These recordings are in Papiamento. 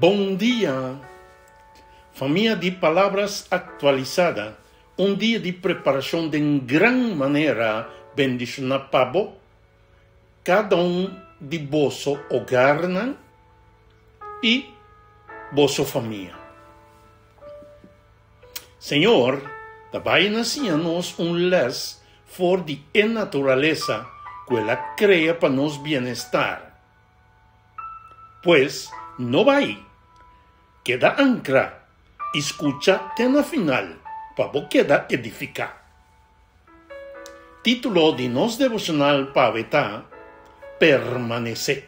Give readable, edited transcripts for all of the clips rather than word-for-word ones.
Bon dia, famia di Palabras Actualizada. Un dia di preparacion den gran manera bendiciona pa bo, cada un di boso hogarnan y boso famia. Señor ta bai na siña nos un les for di e naturalesa cu El a crea pa nos bienestar. Pues, no bai. Keda ancra y scucha te na final pa bo keda edifica. Titulo di nos devocional pa awe ta, Permanece.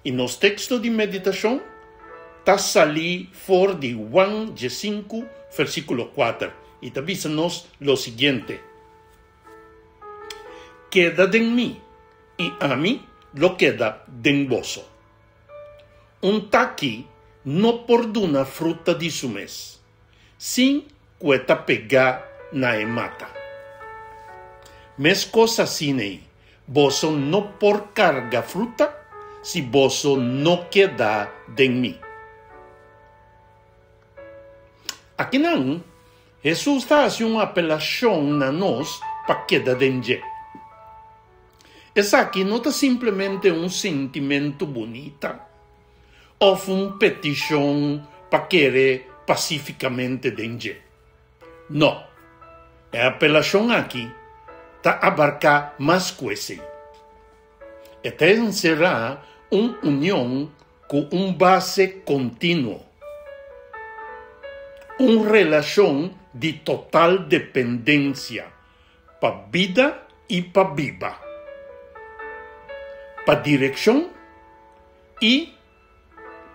Y nos texto di meditacion ta sali for di Juan diesinku versiculo kuater y ta bisa nos lo siguiente, Keda den mi y ami lo keda den boso. Un taki no por duna fruta di su mes, sin ku e ta pegá na e mata. Meskos asin'ei, boso no por karga fruta si boso no keda den mi. Akinan, Hesus ta hasi un apelashon na nos pa keda den dje. Esaki no ta simplemente un sintimentu bunita òf un petishon pa kere pasífikamente den dje. No, e apelashon aki ta abarká mas ku esei. E ta enserá un union ku un base kontinuo, un relashon di total dependensia pa bida i pa biba, pa direkshon i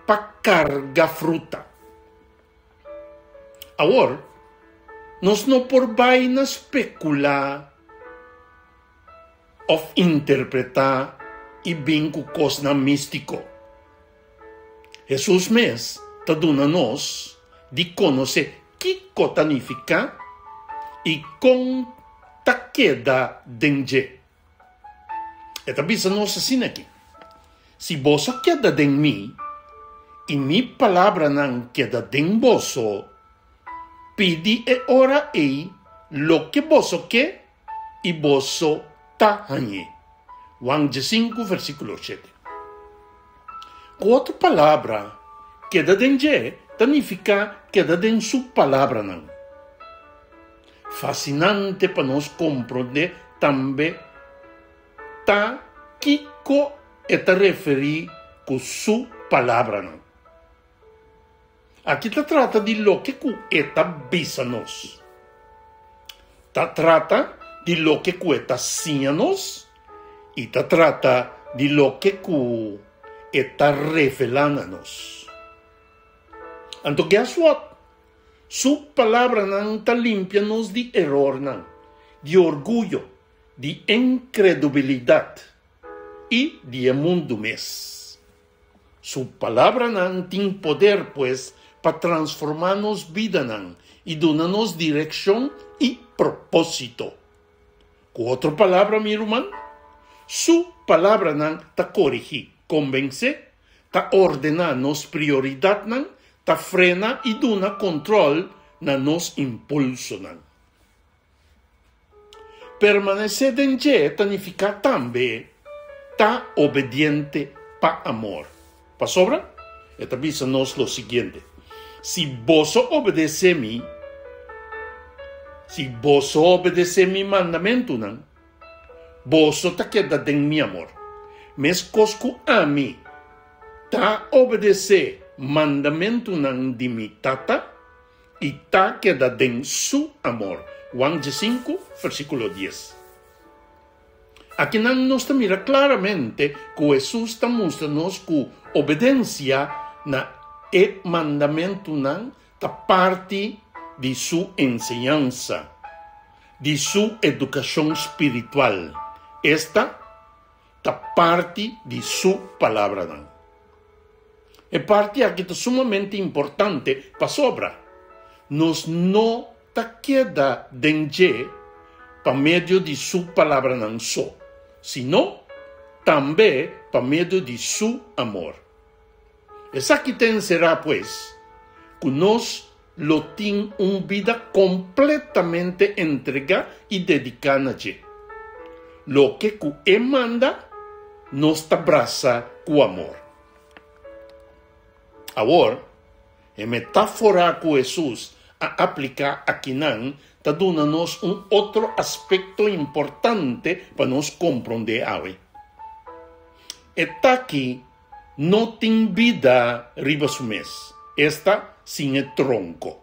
pa karga fruta. Awor, nos no por bai na spekulá òf interpretá i bin ku kosnan místiko. Hesus mes ta duna nos di konosé kiko ta nifiká i kon ta keda den dje. E ta bisa nos asina aki, Si boso keda den mi i mi palabranan keda den boso, pidi e ora ei loke boso ke i boso ta hañ'é. Juan diesinku versíkulo shete. Ku otro palabra, keda den dje ta nifiká keda den su palabranan. Fasinante pa nos komprondé tambe ta kiko e ta referí ku su palabranan. Aki ta trata di loke ku e ta bisa nos. Ta trata di loke ku e ta siña nos i ta trata di loke ku e ta revelá na nos. Anto guess what? Su palabranan ta limpia nos di erornan, di orguyo, di inkredubilidat i di e mundu mes. Su palabranan tin poder, pues, pa transformá nos bidanan i duna nos direkshon i propósito. Ku otro palabra, mi ruman, su palabranan ta korigí, konbensé, ta ordená nos prioridatnan, ta frena i duna kontròl na nos impulsonan. Permanesé den dje ta nifiká tambe ta obediente pa amor. Pasobra e ta bisa nos lo siguiente, Si boso obedesé mi, si boso obedesé mi mandamentunan, boso ta keda den mi amor, meskos ku ami ta obedesé mandamentunan di mi Tata i ta keda den su amor. Juan diesinku, versíkulo dies. Akinan nos ta mira klaramente ku Hesus ta mustra nos ku obedensia na e mandamentunan ta parti di su enseñansa, di su edukashon spiritual, esta, ta parti di su palabranan. E parti aki ta sumamente importante pasobra nos no ta keda den dje pa medio di su palabranan so, sino tambe pa medio di su amor. Esaki ta enserá pues ku nos lo tin un bida kompletamente entregá i dediká na dje. Loke ku e manda, nos ta brasa ku amor. Awor, e metáfora ku Hesus a apliká akinan ta duna nos un otro aspekto importante pa nos komprondé awe. E taki no tin bida riba su mes, esta sin e tronko.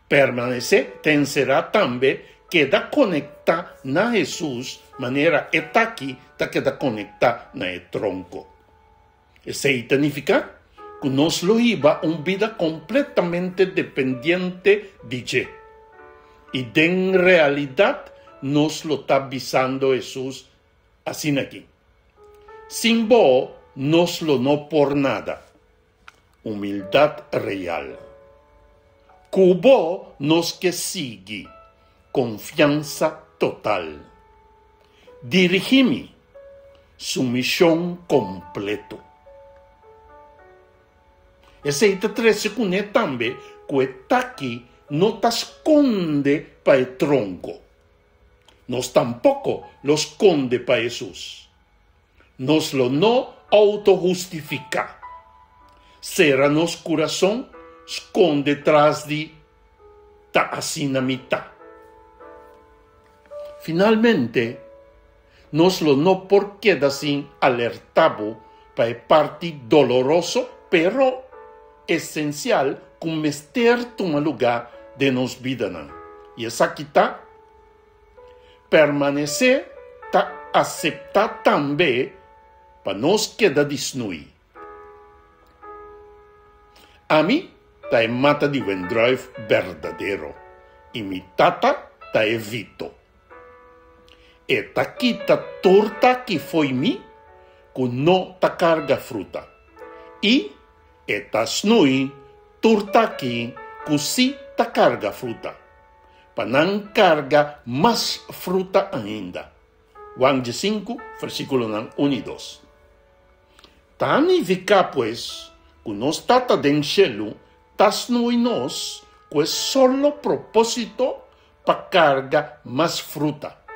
Permanesé ta enserá tambe keda konektá na Hesus manera e taki ta keda konektá na e tronko. Esei ta nifiká ku nos lo hiba un bida kompletamente dependiente di dje. I den realidat nos lo ta bisando Hesus Asina aki, sin bo nos lo no por nada. Humildad real. Ku bo nos ke sigui, konfiansa total. Dirigí mi, sumishon kompleto. Esei ta trese kuné tambe ku e taki no ta skonde pa e tronko. Nos tampoco lo sconde pa Hesus. Nos lo no autohustifica. Cera nos curason sconde tras di ta asina mi ta. Finalmente, nos lo no por keda sin alerta bo pa e parti doloroso pero esencial cu mester tuma luga den nos bidanan. Y esaki ta Permanesé ta aseptá tambe pa nos keda di snui. Ami ta e mata di wendrùif berdadero i mi Tata ta e vito. E ta kita tur taki fo'i mi ku no ta karga fruta, i e ta snui tur taki ku sí ta karga fruta. Pa nan karga mas fruta ainda. Juan diesinku, versíkulonan un i dos. Ta nifiká pues ku nos Tata den shelu ta snui nos ku e solo propósito pa karga mas fruta.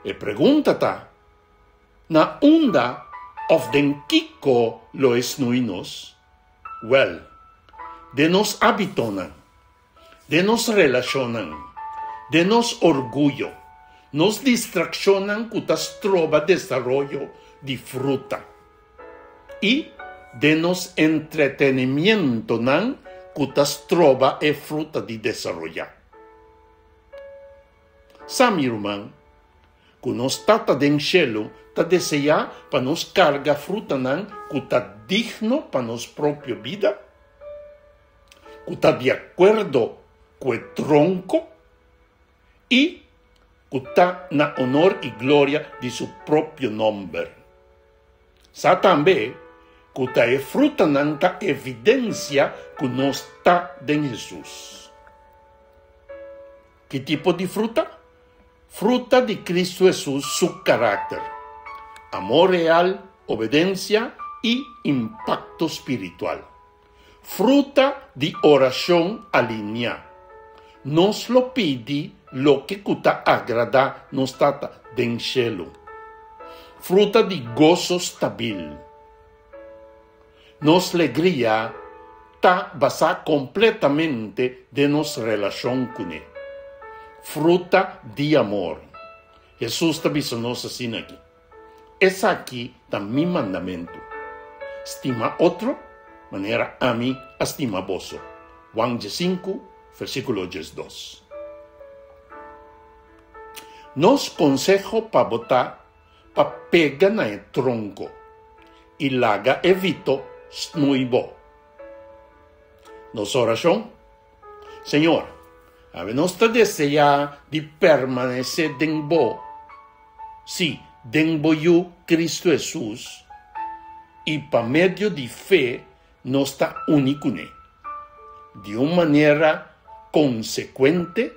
E pregunta ta, Na unda òf den kiko lo e snui nos? Wèl, den nos ábitonan. Den nos relashonnan, den nos orguyo, nos distrakshonnan ku ta stroba desaroyo di fruta, i den nos entretenimientonan ku ta stroba e fruta di desaroyá. Sa, mi ruman, ku nos Tata den shelu ta deseá pa nos karga frutanan ku ta digno pa nos propio bida? Ku ta di akuerdo ku e tronko i ku ta na onor i gloria di su propio nòmber. Sa tambe ku ta e frutanan ta evidensia ku nos ta den Hesus. Ki tipo di fruta? Fruta di Cristo Hesus su karakter, amor real, obedensia i impakto spiritual. Fruta di orashon alineá. Nos lo pidi loke ku ta agradá nos Tata den shelu. Fruta di goso stabil. Nos legria ta basá kompletamente den nos relashon kuné. Fruta di amor. Hesus ta bisa nos asina aki. Esaki ta mi mandamentu, Stima otro manera ami a stima boso. Juan diesinku, versíkulo 12. Nos konseho pa bo ta pa pega na e tronko i laga e vito snui bo. Nos orashon, Señor, awe nos ta deseá di permanesé den Bo, sí, den Bo Yu Cristo Hesus, i pa medio di fe nos ta uni kuné, di un manera konsekuente,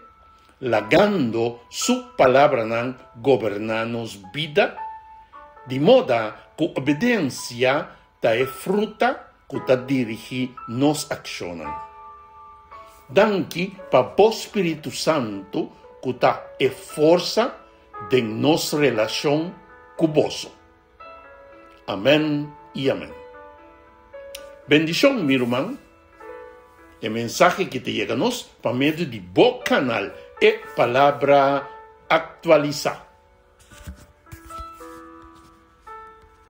lagando Su palabranan goberná nos bida, di moda ku obedensia. ta e fruta ku ta dirigí nos akshonnan. Danki pa bo Spiritu Santu ku ta e forsa den nos relashon ku boso. Amèn i amèn. Bendishon mi ruman. E mensahe ki ta yega nos pa medio di bo kanal E Palabra Aktualisá.